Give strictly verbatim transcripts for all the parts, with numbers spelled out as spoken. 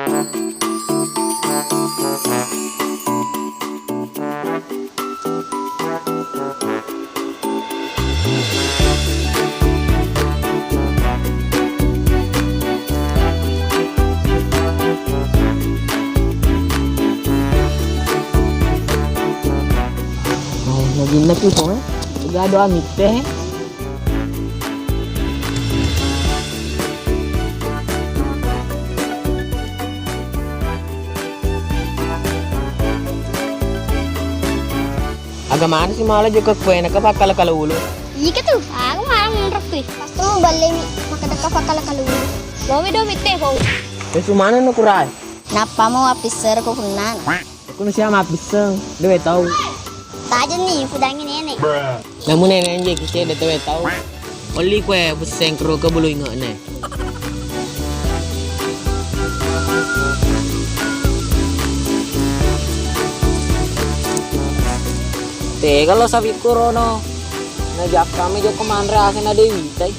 Nah, naginna ki pong, eh. Uga doa mitte. Aga maneng si mala jokka kuena ka pakkala-kala ulu. Ika tu, aku malah menurutku. Pasti mau ballemi, maka deka pakkala-kala ulu. Mau mi do mitte, Pong. Pesu maneng no kurai. Nappa mau appisser ko punnana. Aku nusia mappisseng, dewe tau. Tajeng ni, pudangi nenek. Namu nenek je kise de tewe tau. Oli kue buseng keruka bulu inge ne. Tega lo sapiku rono. Najakkami jokko manre ase na Dewi tai.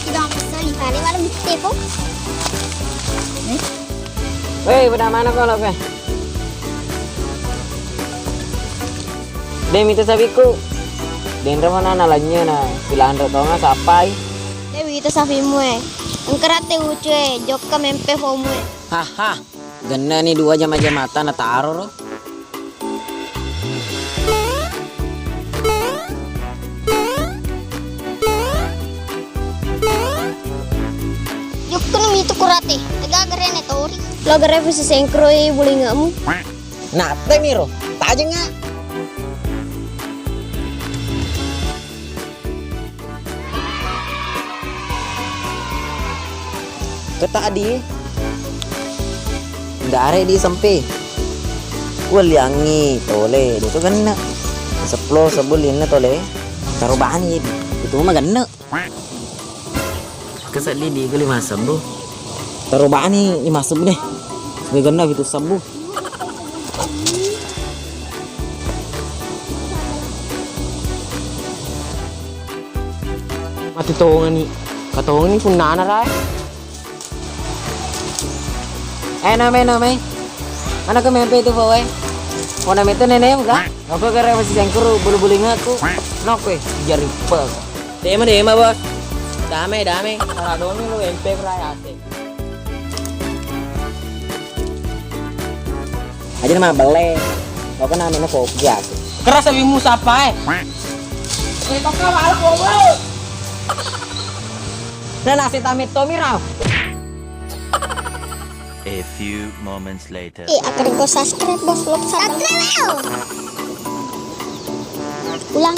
Tidak bisa nih, kali malam di teko. Wei, pada mana kau, Lope? De mita sapiku. Denre mana nalanya na, pilanro tonga sapai. De wita sapimu e. Engka rate ucu e, jokka mempe fomu e. Haha, genne ni dua jama-jamata na taro ro. Jokkana mitu kurate, tega gerene tori. Lo gere bisa sengkroi bulingemu. Natte miro, tajenga. Keta di, nggak are di sempe. Kualiangi tole, de to genne. Seppulo sebbu linna tole. Taro bani, itu mah genne. Keseddi di ke lima sebbu. Taro bani lima sebbu deh. Gue genne pitu sebbu. Mati tongani. Katongani punnana rai. Eh, name, name. Mana ke mempe itu bawa? Mau name itu nenek enggak? Apa gara masih sengkuru bulu-bulu ingatku. Nok we, jari pe. Dema, dema, Bos. Dame, dame. Para domi lu M P rai ase. Aja nama bele. Kau kan namanya kopi ase. Keras abi musa apa eh? Eh, kau kalah kau. Nah, nasi tamit tomi rau. A few moments later. Eh, akan kau subscribe, Bos, vlog sabar. Ulang.